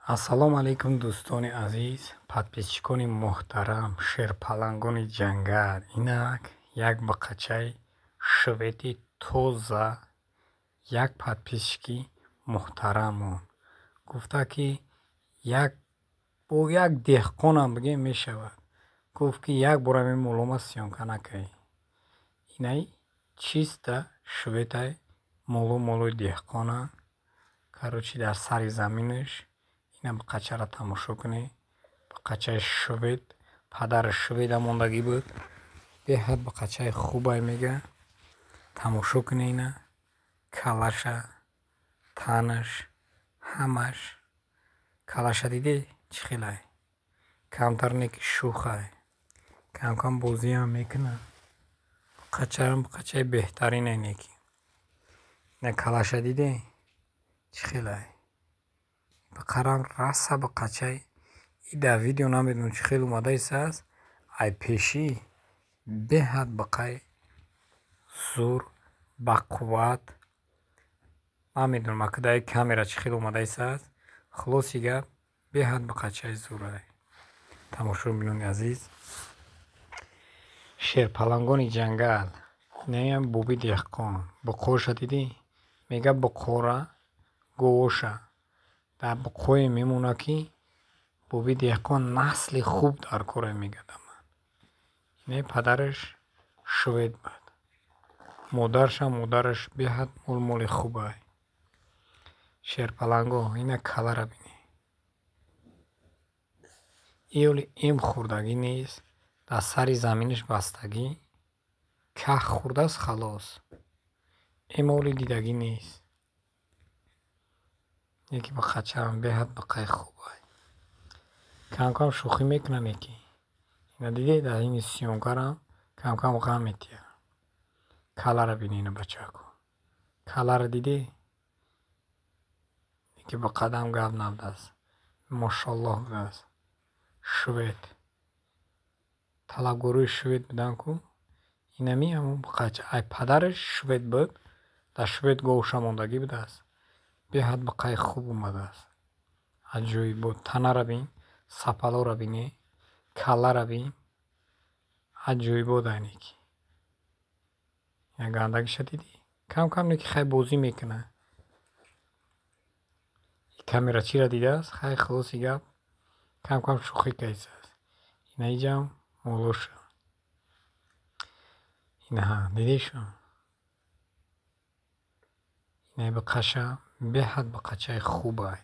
Ассалому алайкум, дӯстони азиз, подписчикони муҳтарам, шерпалангони ҷангал. Инак як буқачаи швети тоза як подписчики муҳтарамон гуфта, ки як бо як деҳқонам бигем мешавад. Гуфт, ки як бора мемолома съёмка накарӣ. Инаи чисто шветай, моло молои деҳқона. Короче, дар сари заминаш ина буқачаро тамошо кунед. Буқачаи швед, падари шведа мондагӣ буд. Беҳад буқачаи хубай мега. Тамошо кунед ина калаша, танаш, ҳамаш. Калаша дидед, чӣ хелай? Камтар не ки шӯхай. Камкам бозиам мекунад. Буқачаам буқачаи беҳтаринай неки. Ина калаша дидед, чӣ хелай? Буқарам раса буқачаи и дар видео намедонам чӣ хел омадаистааст. Ай пешӣ беҳад буқаи зур, бақувват. Намедонам, ака дар камера чӣ хел омадаистааст. Хулоси гап, беҳад буқачаи зурай. Тамошобинони азиз, шерпалангони ҷангал. Инаям боби деҳқон. Буқоша дидӣ? Мега, буқора говоша дар буқое мемонад, ки боби деҳқон насли хуб дар коре, мега ман. Инаи падараш швед буд. Модаршам, модараш беҳад молмоли хубай. Шерпаланго, ина калара бинед. Иёли эм хӯрдагӣ нест, дар сари заминаш бастагӣ, ках хӯрдааст, халос. Эмоли дидагӣ нест. Яке буқачаам беҳад буқаи хубай. Камкам шӯхӣ мекунад неки. Ина дидед, дар ини съёмкарам камкам ғам метиҳад. Калара бинед, ина бачако. Калара дидед? Яке буқадам гап набудааст. Мошоллоҳ будааст. Швед. Талабгорои швед будан ку. Инами ҳамон буқача. Ай падараш швед буд, дар швед говша мондагӣ будааст. Беҳад буқаи хуб омадааст. Аҷоибот. Танара бин, сапалоро бинед, каллара бин. Аҷоибот айнеки. Ина гандагиша дидӣ? Кам-кам неки хай бозӣ мекунад. Камера чиро дидааст? Хай, хулоси гап, кам-кам шӯхӣ кардааст. Ина иҷам молоша. Инаҳа, дидешо? Инаи буқаша беҳад буқачаи хубай.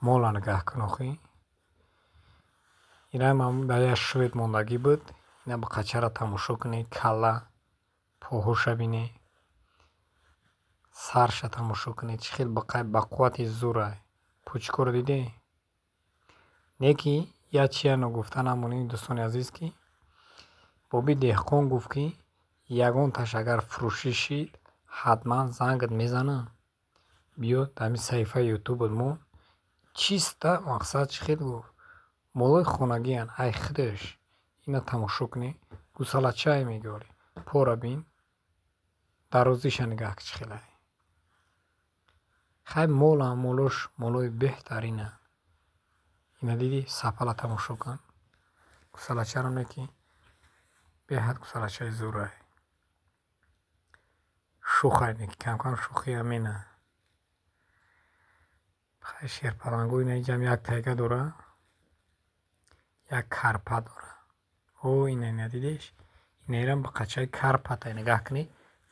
Мола нигаҳ кун охӣ. Инам дар як швед мондагӣ буд. Ина буқачаро тамошо кунед, калла, поҳоша бинед, сарша тамошо кунед, чӣ хел буқаи бақуввати зурай. Пучкоро дидед? Не ки як чия ногуфта намонем, дӯстони азиз, ки боби деҳқон гуфт, ки ягонташ агар фурӯшӣ шид, ҳатман зангат мезанам. Биё дар ҳамин саҳифаи ютубат мо чисто мақсад чӣ хел гуфт? Молои хонагианд, ай худаш. Ина тамошо кунед. Гусалачае мега, пора бин, дарозиша нигаҳ, чӣ хелай. Хай, молам молош молои беҳтаринанд. Ина дидӣ, сапала тамошо кун. Гусалачаро не ки беҳад гусалачаи зурай. Шӯхай неки, камкам шӯхиам мена. Хай, шерпаланго ина иҷам як тайга дора, як карпа дора. О, ина ина дидеш? Инаирам буқачаи карпатай, нигаҳ кунед,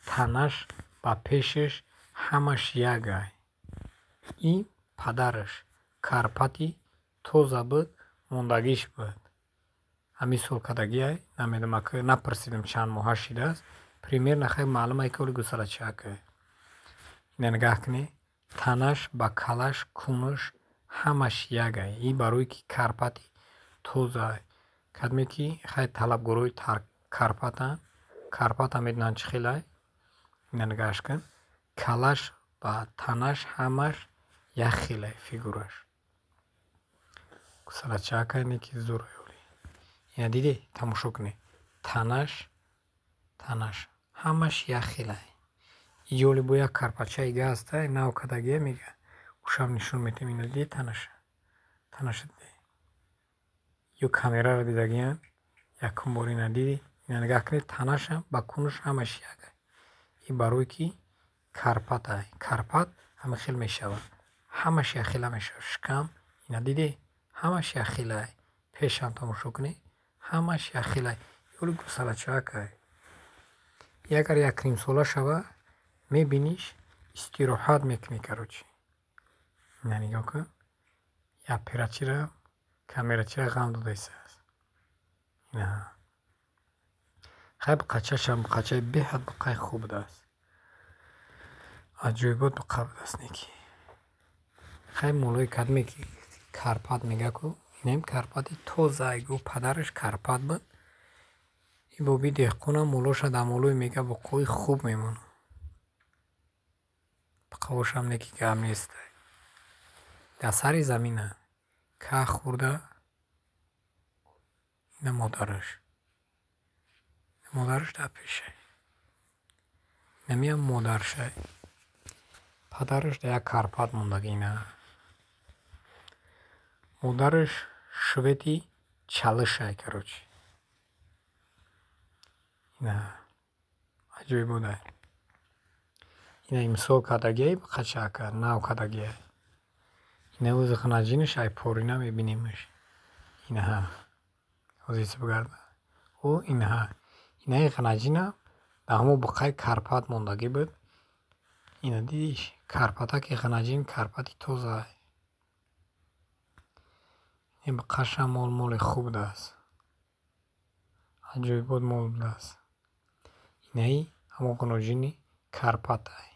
танаш ба пешаш ҳамаш якай. Ин падараш карпати тоза буд, мондагиш буд. Ҳамин сол кардагиай, намедонам, ака напурсидам, чанд моҳа шидааст. Примерно хай маълум ай, ки оли гусалачаакай. Ина нигаҳ кунед, танаш ба калаш, кунаш ҳамаш якай. Ин барое ки карпати тозаай. Кадме ки хай талабгорои карпатанд, карпата медонанд, чӣ хелай. Ина нигаҳаш кун. Калаш ба танаш ҳамаш як хелай фигураш. Гусалачаакай неки зурай оли. Ина дидед, тамошо кунед. Танаш, танаш ҳамаш як хелай. Иҷоли бо як карпачаи га ҳастай, нав кардагия мега. Ушам нишон медиҳем. Ина дидед танаша? Танаша диде. Ё камераро дидагиян, якум бор ина диди. Ина нигаҳ кунед, танашам ба кунуш ҳамаш як. И барое ки карпатай. Карпат ҳама хел мешавад. Ҳамаш якхела мешавад. Шикам ина диде, ҳамаш якхелай. Пешам тамошо кунед, ҳамаш якхелай. Ёли гусалачакай. И агар якнимсола шава, мебиниш, истироҳат мекунӣ, короче. Ина нигоҳ кун. Як перачира, камерачира ғам додаистааст. Ина. Хай, буқачашам буқачаи беҳад буқаи хуб будааст. Аҷоибот буқа будааст неки. Хай, молои кадме ки карпат мега ку, инаим карпати тоза гу, падараш карпат буд. И боби деҳқонам молоша дар молои мега буқои хуб мемонад. Буқаҳошам неки гап нест. Дар сари замина ках хӯрда, ина модараш. Модараш дар пешай. Инамиам модаршай. Падараш дар як карпат мондагӣ ина. Модараш швети чалышай, короче. Ина аҷоибодай. Ина имсол кардагиай буқачака, нав кардагиай. Ина ӯзи ғанаҷинаш ай порина мебинимаш. Инаҳа. Ҳозир бигарда. Ӯ инаҳа. Инаи ғанаҷина дар ҳамон буқаи карпат мондагӣ буд. Ина дидиш, карпатаки ғанаҷин карпати тозаай. Ин буқашам мол моли хуб будааст. Аҷоибот мол будааст. Инаи ҳамон ғаноҷини карпатай.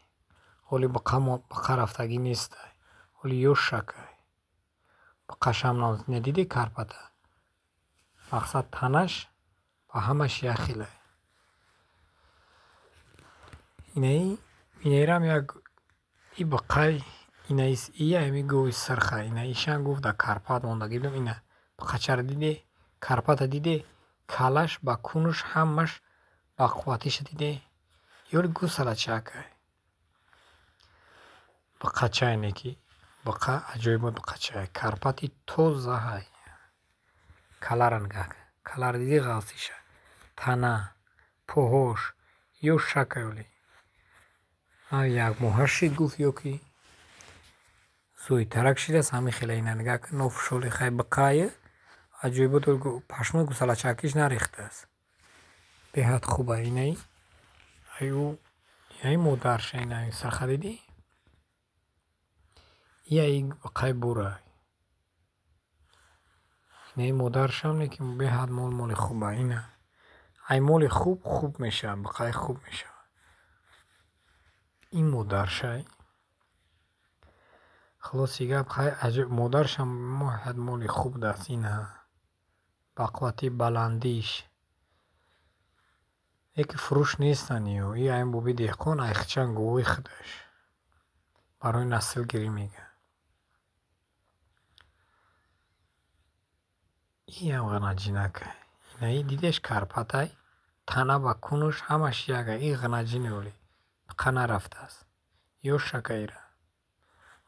Ҳоли буқа рафтагӣ нестай. Ҳоли ёшакай. Буқашам ина диди карпата. Мақсад, танаш ба ҳамаш якхелай. Инаи инаирам як и буқай инаис ия ами гови сирха. Ина ишам гуфт дар карпат мондагӣ будам. Ина буқачаро диде, карпата диде, калаш ба кунуш ҳамаш ба қувватиша диде. Ёли гусалачакай. Буқачай неки. Буқа аҷоибот буқачай. Карпати тозаҳай. Калара нигаҳ кун. Калара диди ғафсиша. Тана, поҳош, ёшакай оли. Якмоҳа шид гуфт ё ки зӯйтарак шидааст, ҳамин хела. Ина нигаҳ кун, нофушоли хай буқае аҷоибот, пашмои гусалачакиш нарехтааст. Беҳад хуба инаи. Ай ӯ инаи модарша, ина сирха дидӣ? Ия и буқаи бурай. Инаи модаршам неки беҳад мол моли хуба. Ина. Ай моли хуб хуб мешавад, буқаи хуб мешавад. Ин модаршай. Хулоси гап, хай модаршам беҳад моли хуб будааст. Ина. Ба қуввати баландиш. Яке фурӯш нестанд ё. И ай боби деҳқон айхчан говои худаш. Барои наслгирӣ мега. Иам ғанаҷинакай. Инаи дидеш, карпатай, тана ба кунуш ҳамаш якай. И ғанаҷине оли. Буқа нарафтааст. Ёшакай ира.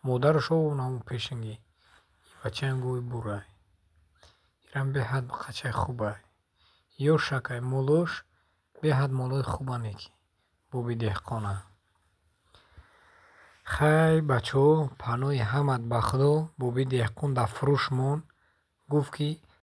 Модараш овон ҳамон пешингӣ. И бачаам гови бурай. Ирам беҳад буқачаи хубай. Ёшакай, молош беҳад молои хуба неки. Боби деҳқона. Хай, бачаҳо, паноҳи ҳамат ба Худо, боби деҳқон дар фурӯш монд. Гуфт ки